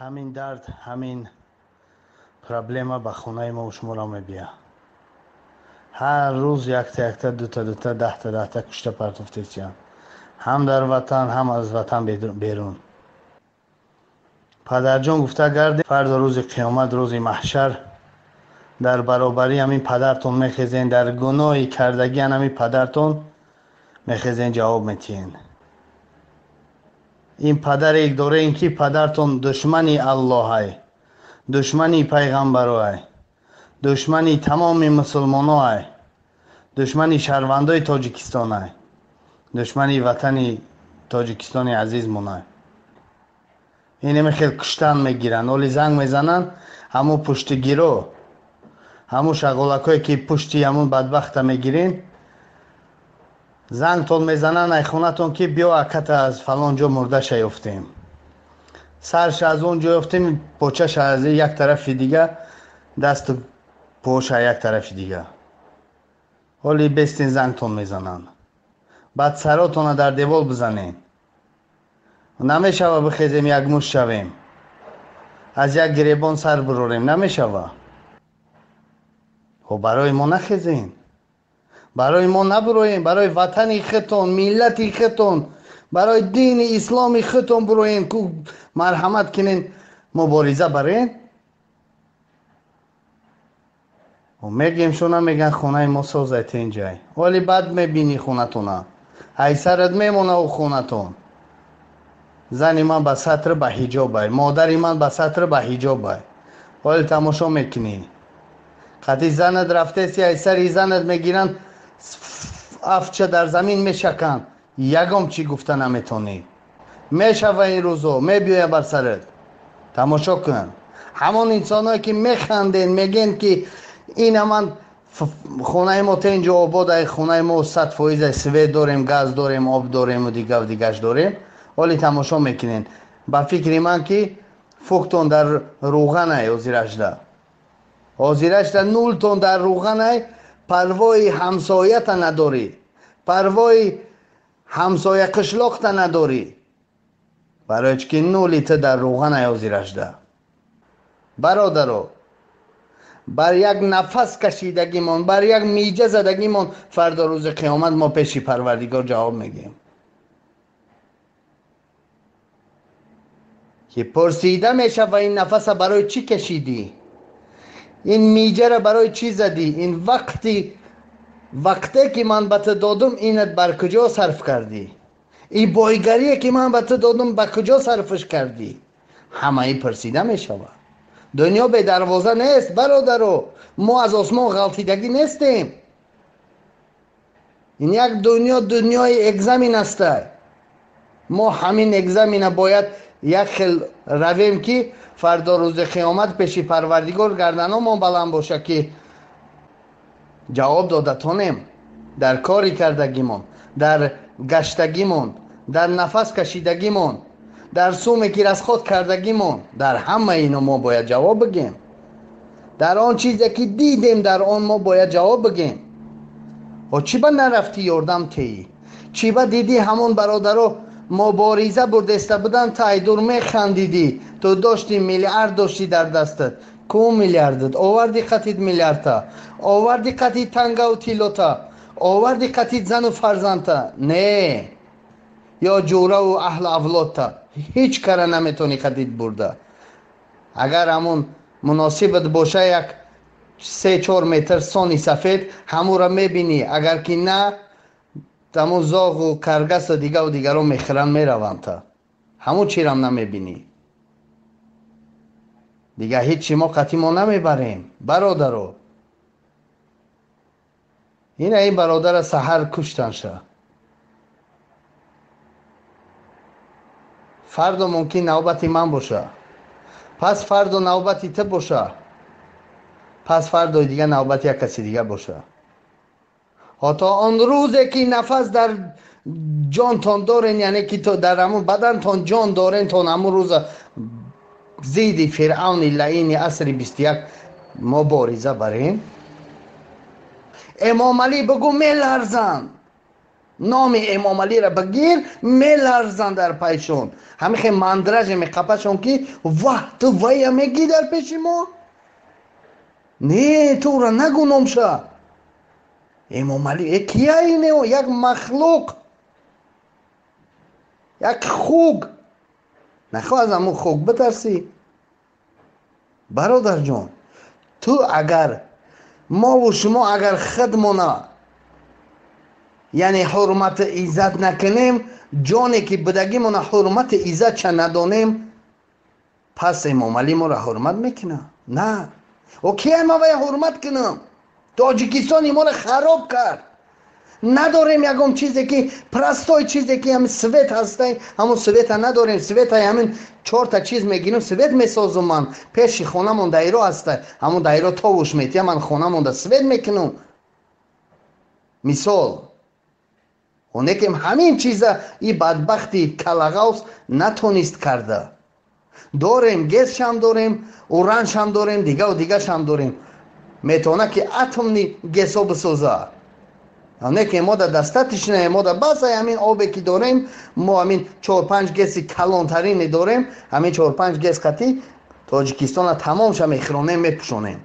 Ҳамин дард, ҳамин проблема ба хонаи мо шуморо мебия. Ҳар рӯз якта якта, дута дута, даҳта даҳта кушта партофтесиян, ҳам дар ватан, ҳам аз ватан берун. Падарҷон гуфта гардед, фардо рӯзи қиёмат, рӯзи маҳшар дар баробарии ҳамин падартон мехезен, дар гуноҳи кардагиан ҳамин падартон мехезен, ҷавоб метиҳен. Ин падаре дорем, ки падартон душмани Аллоҳай, душмани пайғамбароай, душмани тамоми мусулмоноай, душмани шаҳрвандои Тоҷикистонай, душмани ватани Тоҷикистони азизмонай. Инеми хел куштан мегиранд, оли занг мезананд, ҳамун пуштигиро, ҳамун шағолакое, ки пушти ҳамун бадбахта мегирин, зангтон мезананд ай хонатон, ки биё, аката аз фалон ҷо мурдаша ёфтем, сарша аз он ҷо ёфтем, почаша аз як тарафи дига, дасту поша як тарафи дига. Ҳоли бестин, зангтон мезананд, баъд саротона дар девол бизанем. Намешава бихезем, як муш шавем, аз як гиребон сар бурорем, намешава. Хо барои мо нахезем, барои мо набуроем, барои ватани худтон, миллати худтон, барои дини исломи худтон буроем, ку марҳамат кунен, мубориза барен. Мегем, шуна меган, хонаи мо созай, тинҷай. Вале баъд мебинӣ хонатона, ҳайсарат мемона у хонатон. Зани ман ба сатр, ба ҳиҷобай, модари ман ба сатр, ба ҳиҷобай. Ҳоли тамошо мекунӣ, қати занат рафтеси, ай сари занат мегиранд, афча дар замин мешаканд, ягом чӣ гуфта наметонӣ. Мешава ин рӯзо, мебиёя бар сарат, тамошо кун. Ҳамон инсоное, ки механден, мегӯен, ки ина ман хонаи мо тенҷо обод ай, хонаи мо 100% ай, свет дорем, газ дорем, об дорему дигаву дигаш дорем, ҳоли тамошо мекунен. Ба фикри ман, ки фуктон дар рӯғанай ҳозирашда, ҳозирашда нултон дар рӯғанай, парвои ҳамсоята надорӣ, парвои ҳамсоя қишлоқта надорӣ, барои чӣ ки нули ту дар рӯғанай ҳозирашда. Бародаро, бар як нафас кашидагимон, бар як миҷа задагимон фардо рӯзи қиёмат мо пеши Парвардигор ҷавоб мегӯем, ки пурсида мешава: ин нафаса барои чӣ кашидӣ, ин миҷара барои чӣ задӣ, ин вақти вақте ки ман ба ту додум, инат бар куҷо сарф кардӣ, ин бойгарие ки ман ба ту додум, ба куҷо сарфш кардӣ? Ҳамаи пурсида мешавад. Дунё бедарвоза нест, бародаро, мо аз осмон ғалтидагӣ нестем. Ин як дунё дунёи экзамен аста. Мо ҳамин экзамена бояд як хел равем, ки фардо рӯзи қиёмат пеши Парвардигор гарданомон баланд боша, ки ҷавоб дода тонем дар кори кардагимон, дар гаштагимон, дар нафас кашидагимон, дар суме ки расход кардагимон. Дар ҳамаи ино мо бояд ҷавоб бигем, дар он чизе ки дидем, дар он мо бояд ҷавоб бигем. Ҳо чӣ ба нарафтӣ ёрдам теӣ? Чӣ ба дидӣ, ҳамон бародаро мубориза бурдеста буданд, тайдур механдидӣ? Ту дошти миллиард, доштӣ дар дастат, ку миллиардат оварди? Қатид миллиардта оварди, қатид тангаву тиллота оварди, қатид зану фарзандта не, ё ҷӯраву аҳлу авлодта ҳеҷ кара наметонӣ қатид бурда. Агар ҳамун муносибат боша, як 3-4 метр сони сафед ҳамура мебинӣ, агар ки на, ҳамун зоғу каргасу дигаву дигаро мехӯранд, мераванд, та ҳамун чирам намебинӣ. Дигар ҳеҷ чи мо қатъи мо намебарем, бародаро. Ина ин бародара саҳар куштанша, фардо мумкин навбати ман боша, пас фардо навбати ту боша, пас фардои дига навбати як каси дига боша. Ҳо то он рӯзе ки нафас дар ҷонтон дорен, яъне ки дар ҳамун бадантон ҷон дорен, то ҳамун рӯза зидди фиръавни лаини асри 21 мубориза барем. Эмомалӣ, бугӯ, меларзанд. Номи Эмомалиро бигир, меларзанд дар пайшон. Ҳамихе мандраже меқапашон, ки ваҳ, ту вая мегӣ дар пеши мо? Не, ту ӯра нагӯ номша. Эмомалӣ э кия ине? Як махлуқ, як хук. Нахоҳ аз ҳамун хук битарсӣ? Бародарҷон, ту агар, мову шумо агар худмона, яъне ҳурмату иззат накунем, ҷоне ки будагимона ҳурмату иззатша надонем, пас Эмомалӣ моро ҳурмат мекунад? На, о кия ма вая ҳурмат кунам? Тоҷикистони моро хароб кард. Надорем ягон чизе, ки простой чизе, ки ҳамин свет ҳастай, ҳамун света надорем. Светай ҳамин чорта чиз мегирем, свет месозум. Ман пеши хонамон дайро ҳастай, ҳамун дайро товуш метия, ман хонамонда свет мекунам, мисол. Онекем ҳамин чиза и бадбахти калағавс натонист карда. Дорем, ГЭСшам дорем, ураншам дорем, дигаву дигашам дорем. Метавона ки атомный ГЭСҳо бисоза. Не ки мо да достаточно, мо да басай ҳамин обе ки дорем. Мо ҳамин чор-панҷ ГЭСи калонтарине дорем. Ҳамин чор-панҷ ГЭС қатӣ Тоҷикистона тамомша мехӯронем, мепӯшонем.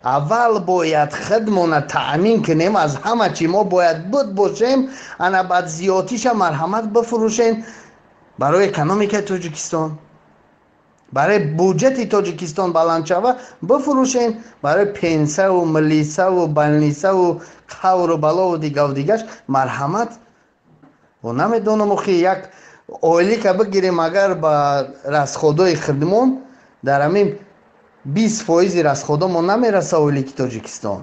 Аввал бояд худмона таъмин кунем аз ҳама чи. Мо бояд буд бошем, ана баъд зиёдтиша марҳамат бифурӯшем барои экономикаи Тоҷикистон, барои буҷети Тоҷикистон баланд шава, бифурӯшем барои пенсаву милисаву больницаву қавру балову дигаву дигаш. Марҳамат. Намедонам, охи, як ойлика бигирем, агар ба расходои хидмон дар ҳамин 20 фоизи расходомон намераса ойлики Тоҷикистон.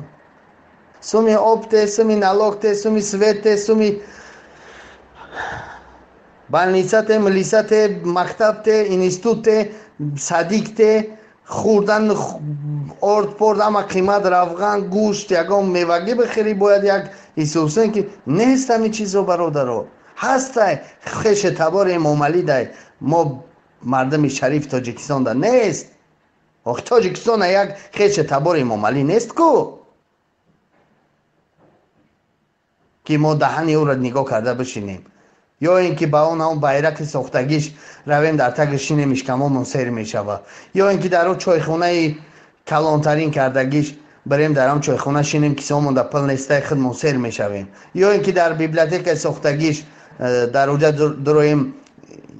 Суми обте, суми налогте, суми светте, суми больницате, милисате, мактабте, институтте, садикте, хӯрдан, орд порд ҳама қимат, равған, гӯшт, ягон мевагӣ бихӯрӣ, бояд як ҳисобсен, ки нест ҳамин чизо. Бародаро, ҳастай хеше табори Эмомалӣ дай мо мардуми шариф Тоҷикистонда нест. Охи, Тоҷикистона як хеше табори Эмомалӣ нест ку, ки мо даҳани ӯро нигоҳ карда бишинем, ё ин ки ба он ҳамон байрақи сохтагиш равем, дар таги шинем, ишкамомон сер мешавад, ё ин ки дар он чойхонаи калонтарин кардагиш барем, дар ҳам чойхона шинем, кисомон да пул нестай, худмон сер мешавем, ё ин ки дар библиотекаи сохтагиш дар уҷа дуроем,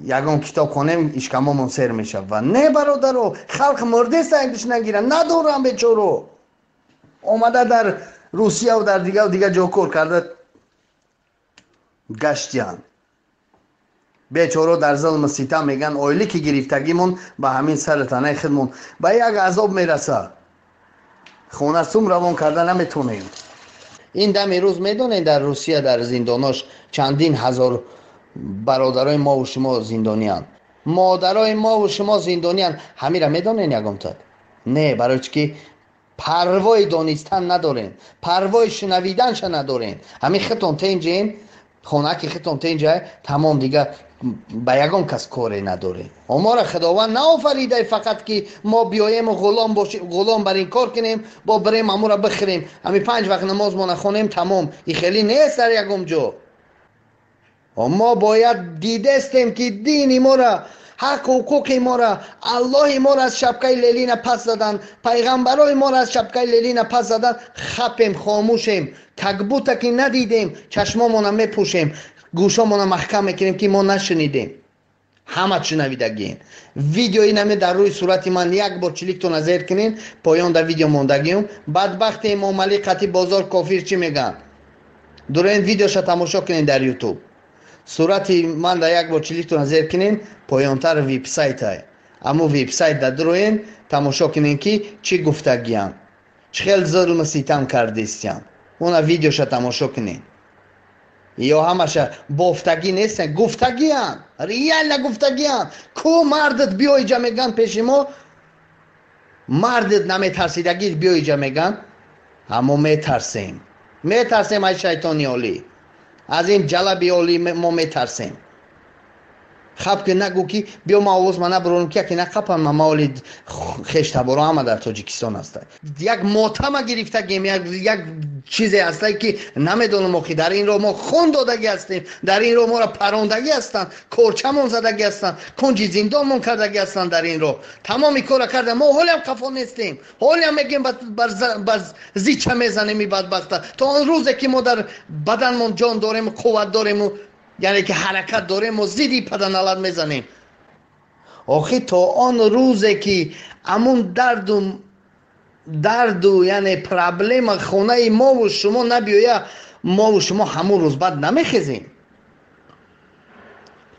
ягон китоб хонем, ишкамомон сер мешавад. Не, бародаро, халқ мурдеста, якдиш нагира надорам. Бечоро омада дар Русияву дар дигаву дигар ҷо кор карда гаштиянд. Бечоро дар зулму ситам мегӯянд, ойлики гирифтагимон ба ҳамин сари танаи худмон ба як азоб мераса, хона сум равон карда наметонем. Ин дами рӯз медонед, дар Русия дар зиндонош чандин ҳазор бародарои мову шумо зиндониянд, модарои мову шумо зиндониянд. Ҳамира медонед ягонта? Не, барои чӣ ки парвои донистан надорем, парвои шунавиданша надорем. Ҳамин хитон тенҷем, хонаки хитон тенҷай, тамом, дига ба ягон кас коре надорем. Омора Худованд наофаридай фақат ки мо биёему ғулом бошем, ғулом бар ин кор кунем, бо бирем амура бихӯрем, ҳамин панҷ вақт намозмона хонем, тамом. И хеле нест дар ягон ҷо. Мо бояд дидестем, ки дини мора, ҳаққу ҳуқуқи мора, Аллоҳи моро аз шапкаи Ленина пас заданд, пайғамбарои моро аз шапкаи Ленина пас заданд. Хапем, хомӯшем, как будто ки надидем, чашмомона мепӯшем, гӯшомона маҳкам мекунем, ки мо нашунидем. Ҳама шунавидагием. Видеои наме дар рӯи сурати ман як бор чиликтона зер кунен, поён дар видео мондагиум. Бадбахти Эмомалӣ қати бозор кофир чӣ мегӯянд, дуроен видеоша тамошо кунен дар Ютуб. Сурати ман дар як бор чиликтона зер кунен, поёнтар вебсайтай, аммо вебсайт дар дуроен тамошо кунен, ки чӣ гуфтагиям, чӣ хел зулму ситам кардистиям. Уна видеоша тамошо кунен. Ё ҳамаша бофтагӣ нестан, гуфтагиам, реально гуфтагиам. Ку мардат, биё иҷа, мегӯянд пеши мо, мардат наметарсидагӣ, биё иҷа, мегӯянд. Аммо метарсем, метарсем аз шайтони олӣ, аз ин ҷалаби олӣ мо метарсем. Хаб ки нагӯ ки биё ма овоз ма набурорам, ки яке нақапам, ма оли хештаборо ҳама дар Тоҷикистон ҳастанд. Як мотама гирифтагем, як чизе ҳастае ки намедонам охи, дар ин роҳ мо хун додагӣ ҳастем, дар ин роҳ моро парондагӣ ҳастанд, корчамон задагӣ ҳастанд, кунҷи зиндонмон кардагӣ ҳастанд. Дар ин роҳ тамоми кора карда, мо ҳолиам қафо нестем, ҳолиам мегӯем бар зича мезанем и бадбахта то он рӯзе ки мо дар баданмон ҷон дорем, қувват дорему, яъне ки ҳаракат дорем, мо зидди паданалат мезанем. Охи, то он рӯзе ки амун дарду, яъне проблема хонаи мову шумо набиёя, мову шумо ҳамун рӯз баъд намехезем.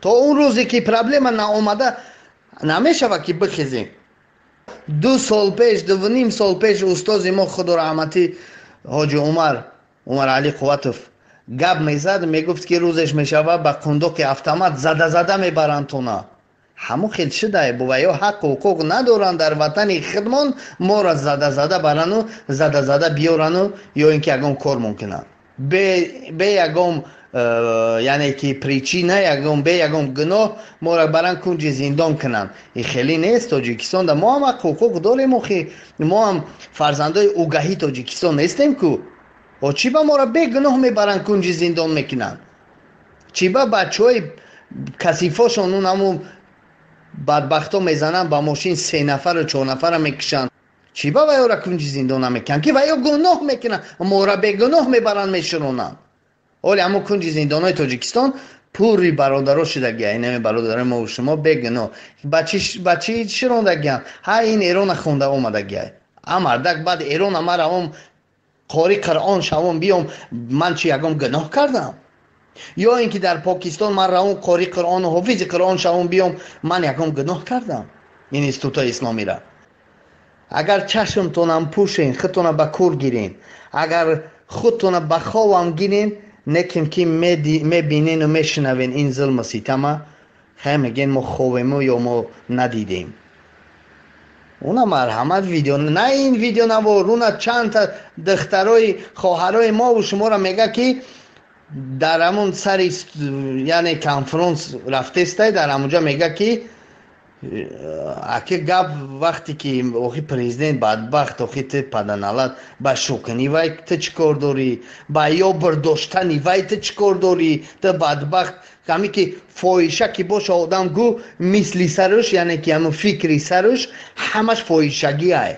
То он рӯзе ки проблема наомада, намешавад ки бихезем. 2 сол пеш, 2.5 сол пеш устози мо, худо раҳматӣ, ҳоҷи Умар, Умаралӣ Қувватов гап мезад, мегуфт ки рӯзеш мешавад, ба қундоқи автомат зада зада мебаранд тона. Ҳамон хел шуда бува. Ё ҳаққу ҳуқуқ надоранд дар ватани худмон моро зада зада барану зада зада биёрану, ё ин ки ягон кор мумкинанд бе ягон яъне ки причина, ягон бе ягон гуноҳ моро баран кунҷи зиндон кунанд. И хеле нест. Тоҷикистонда мо ҳам ҳаққу ҳуқуқ дорем. Охи, мо ҳам фарзандои угаҳи Тоҷикистон нестем ку? О, чӣ ба моро бегуноҳ мебаранд, кунҷи зиндон мекунанд? Чӣ ба бачаҳои касифошон, он ҳамун бадбахто мезананд ба мошин, се нафару чор нафара мекушанд? Чӣ ба вайёра кунҷи зиндон намекунанд, ки вайё гуноҳ мекунанд, моро бегуноҳ мебаранд, мешуронанд? Оли ҳамун кунҷи зиндонҳои Тоҷикистон пурри бародаро шудагия, инами бародарои мову шумо бегуноҳ ба чӣ широндагиянд? Ҳа, ин Эрона хонда омадагия, а мардак баъд Эрона ма равом, қори Қуръон шавом, биём, ман чи ягон гуноҳ кардам? Ё ин ки дар Покистон ман равом, қори Қуръону ҳофизи Қуръон шавом, биём, ман ягон гуноҳ кардам? Ин институтҳои исломира агар чашмтонам пӯшен, худтона ба кур гирен, агар худтона ба ховам гирен, неким ки мебинену мешунавен ин зулму ситама, хай мегӯен мо ховему ё мо надидем. Уна марҳамат, видео на, ин видео навор, уна чандта духтарои хоҳарои мову шуморо мега ки дар ҳамун сари, яъне конфронс рафтестай, дар ҳамунҷа мега ки аки гап вақте ки охи президент бадбахт, охи ту паданалат, ба шукни вай ту чӣ кор дорӣ, ба ё бирдоштани вай ту чӣ кор дорӣ, ту бадбахт? Ҳаме ки фоҳиша ки боша, одам гӯ мисли саруш, яъне ки ҳамун фикри саруш ҳамаш фоҳишагиай,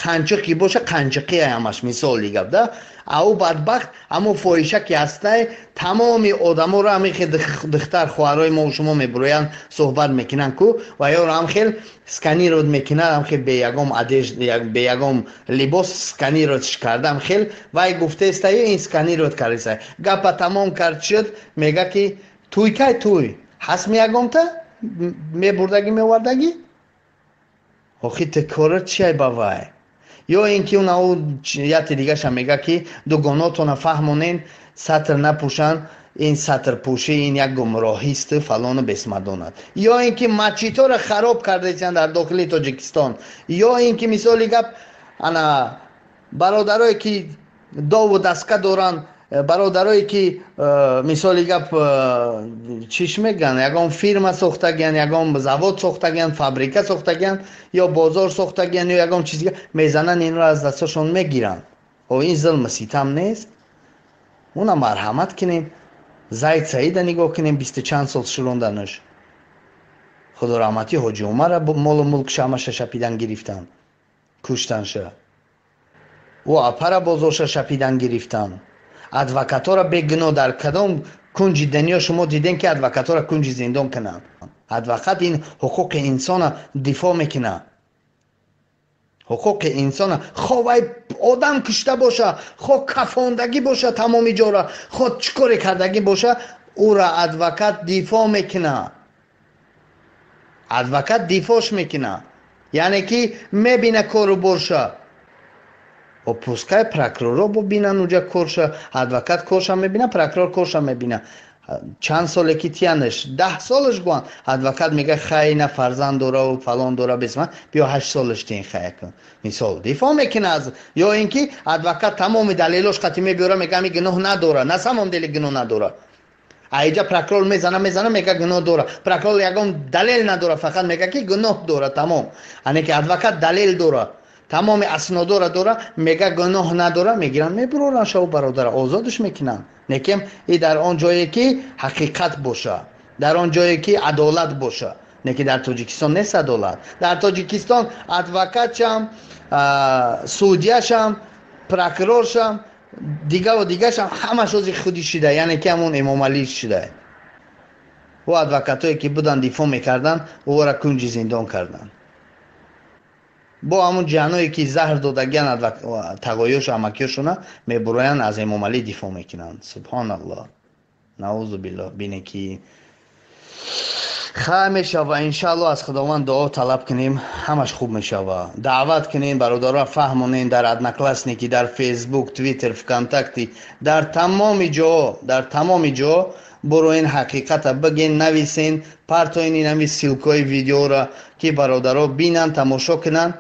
қанчиқ ки боша, қанчиқиай ҳамаш. Мисоли гап да, ау бадбахт ҳамун фоҳиша ки ҳастай, тамоми одаморо ҳамин хел духтар хоҳарои мо шумо мебуроянд, суҳбат мекунанд ку, ва ёро ҳам хел сканировать мекунад, ҳам хел бе ягон одежда, бе ягон либос сканировать кардам хел. Вай гуфтаестаю, ин сканировать кардеста, гапа тамом кард шуд, мега ки туй кай туй ҳастми ягонта мебурдагӣ, меовардагӣ? Охи, ту кора чиай ба вай? Ё ин ки уна яте дигаша мега ки дугонотона фаҳмонен, сатр напӯшанд, ин сатрпӯшӣ ин як гумроҳисту фалону бесмадонад. Ё ин ки масҷидҳоро хароб кардесиянд дар дохили Тоҷикистон. Ё ин ки, мисоли гап, ана бародарое ки дову даска доранд, бародарое ки мисоли гап, чиш мегӯянд, ягон фирма сохтагиянд, ягон завод сохтагиянд, фабрика сохтагиянд ё бозор сохтагиянд ё ягон чиз, мезананд, инро аз дастошон мегиранд. О, ин зулму ситам нест? Уна марҳамат кунем, Зайд Саида нигоҳ кунем, бисту чанд сол шуронданаш, худо раҳматӣ ҳоҷи Умара, молу мулкша ҳамаша шапидан гирифтанд, куштанша. Ӯ апара бозорша шапидан гирифтанд. Адвокатора бегуноҳ, дар кадом кунҷи дунё шумо дидем ки адвокатора кунҷи зиндон кунанд? Адвокат ин ҳуқуқи инсона дифоъ мекунад, ҳуқуқи инсона, хо вай одам кушта боша, хо кафондагӣ боша тамоми ҷора, хо чӣ коре кардагӣ боша, ӯра адвокат дифоъ мекунад, адвокат дифоъш мекунад, яъне ки мебина кору борша. Пускай прокурорро бибинанд уҷа корша, адвокат корша мебина, прокурор корша мебина. Чанд соле ки тиянаш, 10 солаш гӯянд, адвокат мега: хай, на фарзанд дора, фалон дора, бесма, биё 8 солаш тин, хай кун. Мисол, дифоъ мекуна. Ё ин ки адвокат тамоми далелош қати мебиёра, мега ами гуноҳ надора, на самом деле гуноҳ надора. Аиҷа прокурор мезана, мезана, мега, гуноҳ дора. Прокурор ягон далел надора, фақат мега, ки гуноҳ дора, тамом. Ане ки адвокат далел дора, тамоми аснодора дора, мега, гуноҳ надора, мегиранд, мебуроранд шаву бародара, озодш мекунанд. Лекин и дар он ҷое ки ҳақиқат боша, дар он ҷое ки адолат боша. Не ки дар Тоҷикистон нест адолат. Дар Тоҷикистон адвокатшам, судьяшам, прокуроршам, дигаву дигашам, ҳамаш ози худи шида, яъне ки ҳамон Эмомалӣ шида. Ӯ адвокатое ки буданд, дифоъ мекарданд, ӯро кунҷи зиндон карданд. Бо ҳамун ҷаҳное ки заҳр додагиан тағоёшу амакиёшона, мебуроянд, аз Эмомалӣ дифоъ мекунанд. Субҳоналлоҳ, наузу биллоҳ. Бине ки хай мешава, иншаалло. Аз Худованд дуо талаб кунем, ҳамаш хуб мешава. Даъват кунем бародаро, фаҳмонем дар Одноклассники, дар Фейсбук, Твиттер, ВКонтакте, дар тамоми ҷо, дар тамоми ҷо буроен, ҳақиқата биген, нависен, партоен инами ссылкаҳои видеоро, ки бародаро бинанд, тамошо кунанд.